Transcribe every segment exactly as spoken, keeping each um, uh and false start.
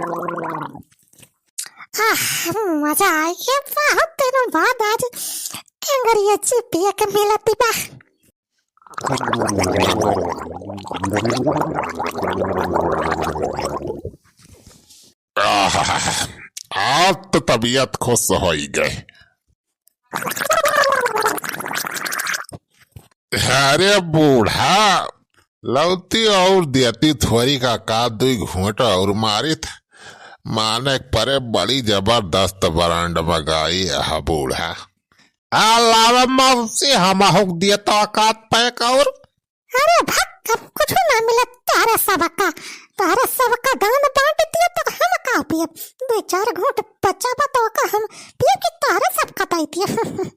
आह, मजा आ गया, बहुत दिनों बाद आज अंगरिया जी पिए के मिलती बा। आह, आज तो तबीयत खुश होई गए। अरे बूढ़ा, लौती और देती थोरी का, का दुई घूंट और मारित। माने परे बड़ी जबरदस्त ब्रांड मंगाई है बूढ़ा। आ लावा मौसी, हम हुक दिए तो औकात पैक और। अरे भक, हम कुछ ना मिले तोहरे सबका, तोहरे सबका दान बांट दिए तो हम का पिए? दो चार घूंट बचा बा तो का हम पिए कि तोहरे सबका दे दिए?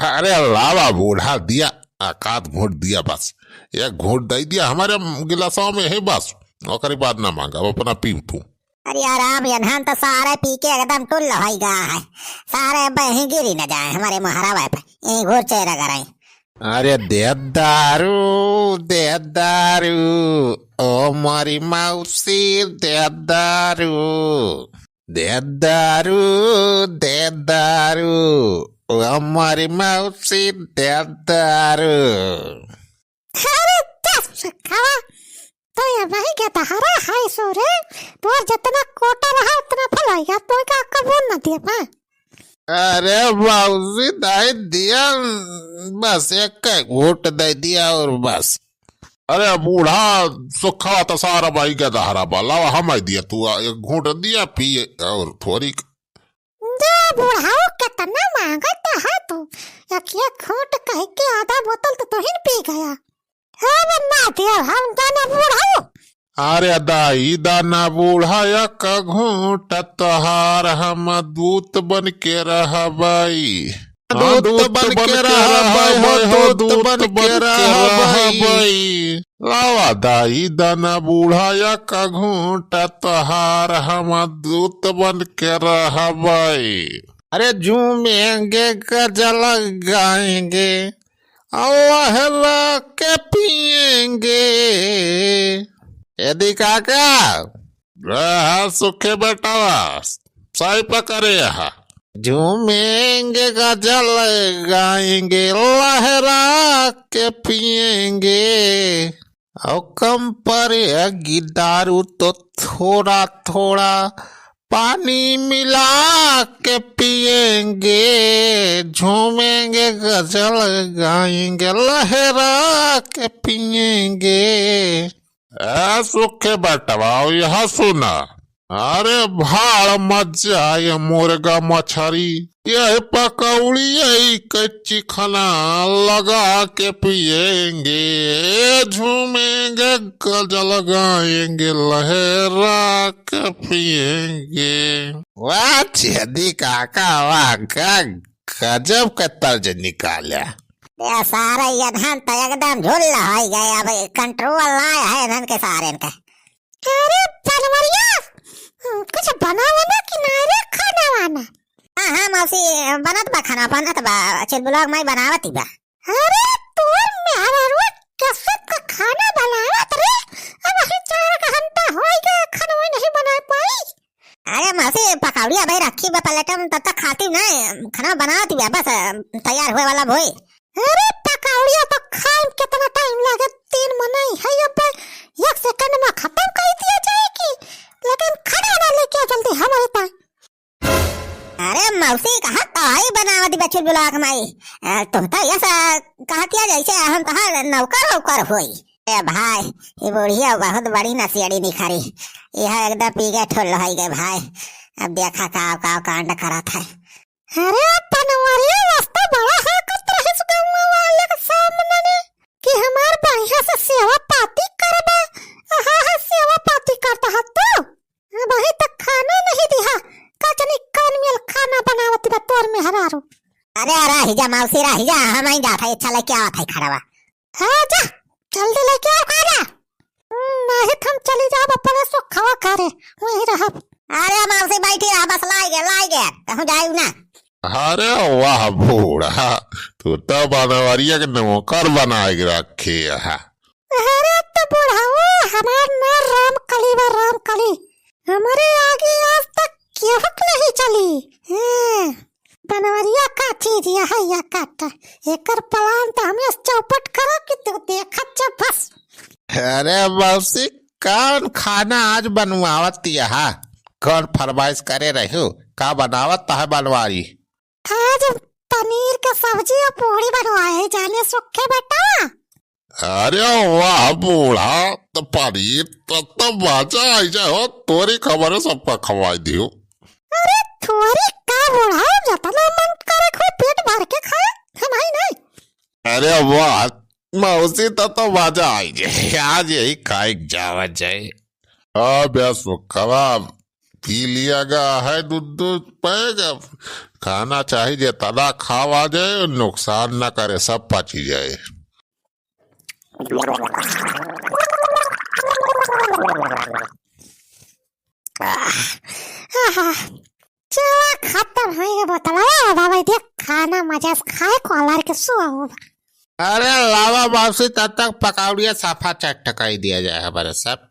अरे लावा बूढ़ा, दिया, औकात घूंट दिया बस, एक घूंट दे दिया हमारे गिलासों में है बस, ओकरी बाद ना मांगा, अपना पी तू। अरे आराम, यनहन तो सारे पी के एकदम टुल्ल होई गा है, सारे बही गिरी न जाए हमारे मोहरावा पे, यहीं घूर चेरा कराई। अरे दे दारू, दे दारू, ओ मोरी मौसी दे दारू, दे दारू, दे दारू, ओ मोरी मौसी दे दारू। अरे दस खावा, तो ये वही के तहरा है सो रे, तोर जितना कोटा रहा उतना फलाइया, तो का कबूल न दिए बा। अरे बाबूजी, दे दिया, बस एक घूंट दे दिया और बस। अरे बूढ़ा, सुखा तो सारा भाई के दहरा बा, लावा हम आई दिया, तू आ, एक घूंट दिया, पिए और थोड़ी। दे बुढ़ाऊ, कितना मांगत है तू, एक एक घूंट कह के आधा बोतल तो तुहिन पी गया। अब ना दिया हम दाना बुढ़ाऊ। अरे दाई दाना बूढ़ा एक घूंट तोहार हम दूत बन के रहबई। हाँ, दूत दूत बन बन के के रहबई हो, रहबई हो, दूत दूत बन बन के के रहबई। रहबई। लावा दाई दाना बूढ़ा एक घूंट तोहार हम दूत बन के रहबई। अरे झूमेंगे गजल गाएंगे, लहरा के पिएंगे। एदी काका। रहा सुखे बेटावा, साई पकड़े हा। झूमेंगे गजल गाएंगे, लहरा के पिएंगे। और कम पड़ेगी दारू तो थोड़ा थोड़ा पानी मिला के पिएंगे, झूमेंगे, गजल गाएंगे, लहरा के पिएंगे। ए सुखे बेटवा, यहाँ सुना। अरे भाड़ मत जाए मुर्गा मछरी, यह पकौड़ी, यही कच्ची खाना लगा के पिएंगे, झूमेंगे, गजल गाएंगे, लहरा के पिएंगे। वाह छेदी काका, वाह, का गजब का तर्ज निकाला। ये सारे यनहन तो एकदम झुल्ल होई गए, अब कंट्रोल ना है इनहन के सारे इनका। अरे बनवरिया, कुछ बनावा ना कि ना रे खाना वाना? हाँ, हाँ, मौसी, बनत बा खाना, बनत बा, चिलबुलाक माई बनावत ही बा। अरे तोर मेहरारू कैसे का खाना बनावत रे? अब ही चार घंटा होई गए, खाना नहीं बना पाई। अरे मौसी, पकौड़िया भाई रखी बा प्लेट में, तब तक खाती नहीं, खाना बनावत ही बा, बस तैयार हुए वाला भोई। अरे पकौड़िया तो खाए में कितना टाइम लागे, तीन मनई है, अब एक सेकंड में खत्म कर दिया जाए कि, लेकिन खाना ना लेके आओ जल्दी हमारे पास। अरे मौसी, कहा तोहई बनावत बा चिलबुलाक माई, अ, तुम तो ऐसा कहत या जैसे हम तोहार नौकर औकर होई। ए भाई, ये बुढ़िया बहुत बड़ी नशेड़ी निखरी, यह एकदम पी के ठुल्ल होई गए भाई। अब देखा का का कांड करत है। अरे पनवरिया, रास्ता बड़ा हरकत रहिस गौवा वाले के सामने ने कि हमार बढ़िया से सेवा पाती करबा। हाँ, हाँ, सेवा पाती करता है तू। अब अभी तक खाना नहीं दिया, का जानी कौन मेल खाना बनावत बा तोर मेहरारू। अरे, अरे, रही जा मौसी, रही जा, हम ही जात है, अच्छा लेके आवत है खड़वा। हाँ, जा, जल्दी लेके आओ खाना। हम्म, नहीं तो हम चली जाब अपने सुखवा करे, वहीं रहब। अरे मौसी, बैठी रहा, बस लाई गए, लाई गए, कहूँ जायू ना। अरे वाह बूढ़ा, तू तो बनवरिया के नौकर बनाए के रखे है। अरे तो बुढ़ाऊ, हमार नाम रामकली बा, रामकली। हमरे आगे अरे मौसी, कौन खाना आज बनवावत यहा? कौन फरमाइश करे रह्यो? का बनावत है बनवारी? आज पनीर के सब्जी और पूड़ी बनवाए जाने सुखे बेटा। अरे वाह बूढ़ा, तो पनीर तो, तो मजा आई जाए हो, तोरी खबर है सबका खवाई दियो। अरे थोरी का बूढ़ा, जितना मन करे खो पेट भर के खाए, है नहीं नहीं। अरे वाह मौसी, तो, तो मजा आई जाए, आज यही खाए जावा जाए। अब या सुखवा पी लिया गा है दूध दूध पैग, अब खाना चाही जितना खावा जाए, नुकसान ना करे, सब पची जाए। आहा, चला खत्म है ये बोतल। अरे बाबा, देख खाना मजा से खाए, कॉलर के सुआ हो। अरे लावा मौसी, तब तक पकौड़िया साफा चटकाई दिया जाए हमारे सब।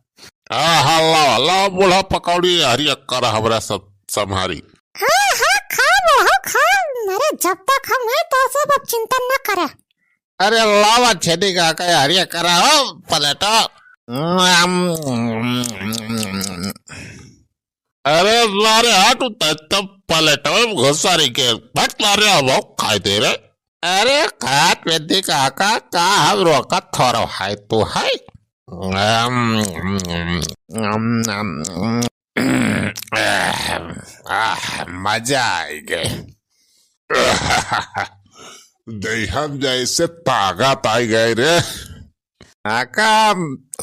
हाँ, हाँ, लावा, लावा बूढ़ा पकौड़ी, हरी अक्कर हमारा सब संभारी। हाँ, हाँ, खा बूढ़ा, खा। अरे जब तक हम हैं तो सब अब चिंता न करे। अरे लावा छेदी काका, हरी अक्कर हो, पलटा। अरे लारे हट, उतर तब पलटवे घुसारी के, हट लारे, अब खाए दे रे। अरे खात वेदी काका, का हम रोकत थोरो है तू है। अम, अम, अम, अम, आह, मजा आई गए। देहन जैसे ताकत आई गए रे। काका,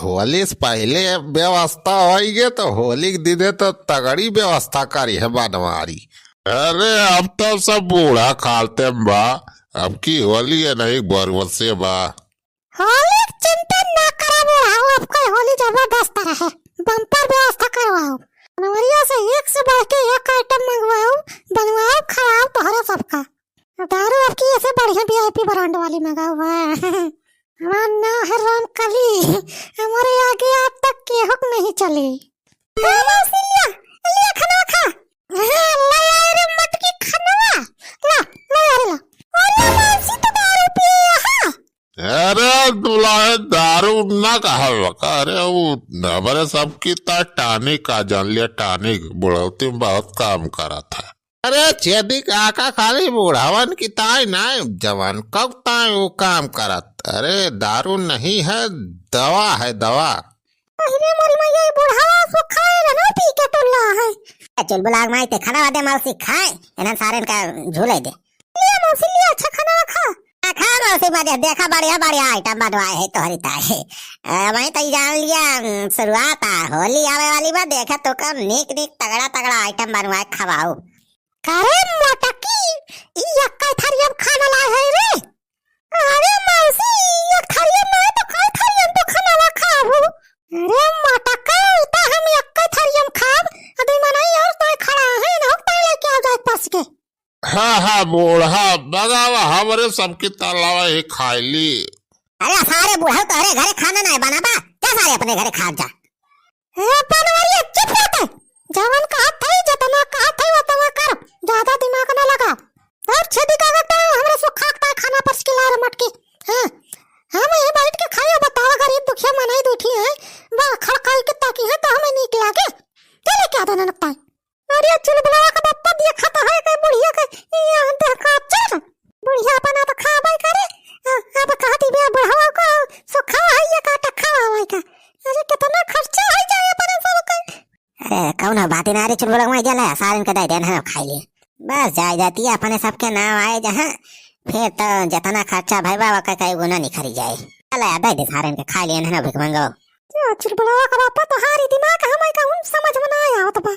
होली से पहले व्यवस्था होई गे तो होली के दिने तो तगड़ी व्यवस्था करी है बनवारी। अरे अब तो सब बूढ़ा खालते में बा, अब की होली है नहीं बरवसे बा। होली के चिंता ना करा बूढ़ा, अब कोई होली जबरदस्त रहे, बम्पर व्यवस्था करवाओ, बनवरिया से एक से बढ़ के एक आइटम मंगवाओ, बनवाओ, खवाओ तोहरे सबका। दारू अब की ऐसे बढ़िया वीआईपी ब्रांड वाली मंगाओ है। हमार नाम है रामकली, हमारे आगे आज तक केहू के नहीं चली। ए मौसी, लिया, लिया खाना खा। हाँ, ले आए रे मटकी खानवा। ला, ले आ रे ला। अरे मौसी तो दारू पिए है। अरे दुल्हन दारू ना कहा बका, अरे वो हमारे सबकी ता टॉनिक का जान लिया, टॉनिक बुढ़ौती में बहुत काम करा था। अरे छेदी काका, खाली बुढ़ावन की ताई ना, जवान कब ताई वो काम करत। अरे दारू नहीं है, दवा है दवा। अरे मोरी मैया, ये बुढ़ावा सो खाए ना पी के टुल्ला है। ए चुलबुलाग माई ते खाना वादे मौसी खाए, इन्हन सारेन का झूले दे। लिया मौसी लिया, अच्छा खाना रखा। आ, खा मौसी मजे, देखा बढ़िया बढ़िया आइटम बनवाए है तोहरी ताई। अ, वहीं तो जान लिया, अम, शुरुआत आ, होली आवे वाली बा, देखा तो कम नीक नीक तगड़ा तगड़ा आइटम बनवाए खवाओ। अरे मोटकी, ई एक्कै थरिया में खाना लाए है रे। अरे मौसी, एक थरिया में नाय तो कई थरिया में तो खाना ला खाबू। अरे मोटका, ई तो हम एक्कै थरिया में खाब, अभी मनई और तो खड़ा है, इनहू ताई लेके आ जाए पस के। हाँ, हाँ, बूढ़ा, बगावा, हमरे सबके तालावा ही खाई ली। अरे सारे बूढ़ा, तोहरे घरे खाना नाय बना बा, जा सारे अपने घरे खा जा। ए बनवरिया, चुप रह तै। जवन कहत है, जतना कहत है, वतना कर। ज्यादा दिमाग ना लगा। और छेदी कागज तो हमरा सुखा के खाना परस के ला रे मटकी। हाँ, हम यही बैठ के खाई, बतावा गरीब दुखिया मनई दुखी है, बा खड़काई के ताकी है तो हमें नीक लागे। चले क्या देना नकता है? अरे चुलबुलावा का बप्पा देखा तो है के बुढ़िया के यहाँ देखा चल। बुढ़िया अपना तो खाबे करे, अ, अब कहती बे बुढ़वा को सुखावा है ये का टखावा है का। अरे कितना खर्चा है जाए अपने सब के। अरे कौन बात ना रे चुलबुलावा, जाला सारन के दे देना है खाई लिए। बस जाए जाती है अपने सबके नाम आए जहाँ, फिर तो जितना खर्चा भाई बाबा का कई गुना निखरी जाए। चला दे दे सारन के खाई लिए ना भिख मंगो। जो चुलबुलावा का बप्पा तोहारी दिमाग हमें का उन समझ में ना आवत बा।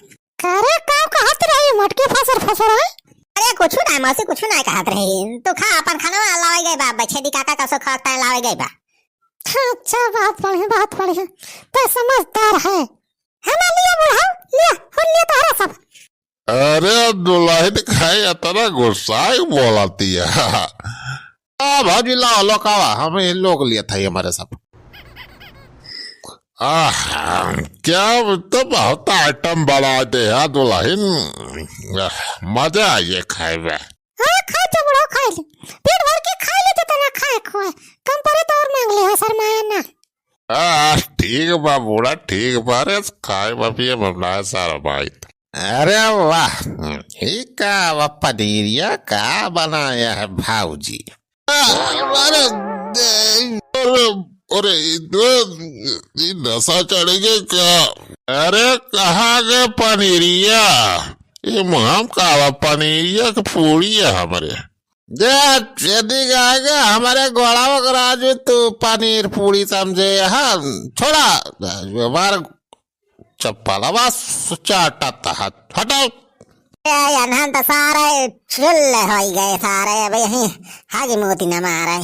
अरे का कहत रही मटकी फसर फसर है? अरे कुछ ना मौसी, कुछ ना कहत रही। तू खा अपन खाना लावे गए बा, बछेदी काका का सो खा ताए लावे गए बा। अच्छा, बहुत बढ़िया, बहुत बढ़िया। तो समझदार है। है ना, लिया बुढ़ा, लिया, हो लिया तोहरा सब। अरे दुल्हन खाए इतना गुस्सा बोलती है। आ भौजी लाओ, लोकावा, हम ही लोग लिए था ये हमारे सब। आह, क्या तो बहुत आइटम बना दे यार दुल्हन। आह, मजा आ गया खाए में। हाँ, खा चबड़ो, खा ले। पेट भर के खा ले, जितना खाए खोए। कम पड़े तो और मांग ले, हाँ, शर्माया ना। आ, ठीक बा बूढ़ा, ठीक बा। अरे, खाए बा पिए बा ना सारा भाई। अरे वाह, ई का बा पनीरिया का बनाया है भाऊजी? आ, अरे, अरे, अरे, ई तो, ई नशा चढ़ गया का? अरे, कहाँ के पनीरिया? ई मुहाम का बा पनीरिया के पूड़िया हमरे। दे, यदि कहा के हमरे गोड़ावा के राजू तू पनीर पूड़ी समझे, हाँ, छोड़ा, हमार चप्पलवा चाटा तहत, हटाओ। ए, अनहन तो सारे चुल्ल होई गए सारे, अब यहीं हागी मोती न मारे।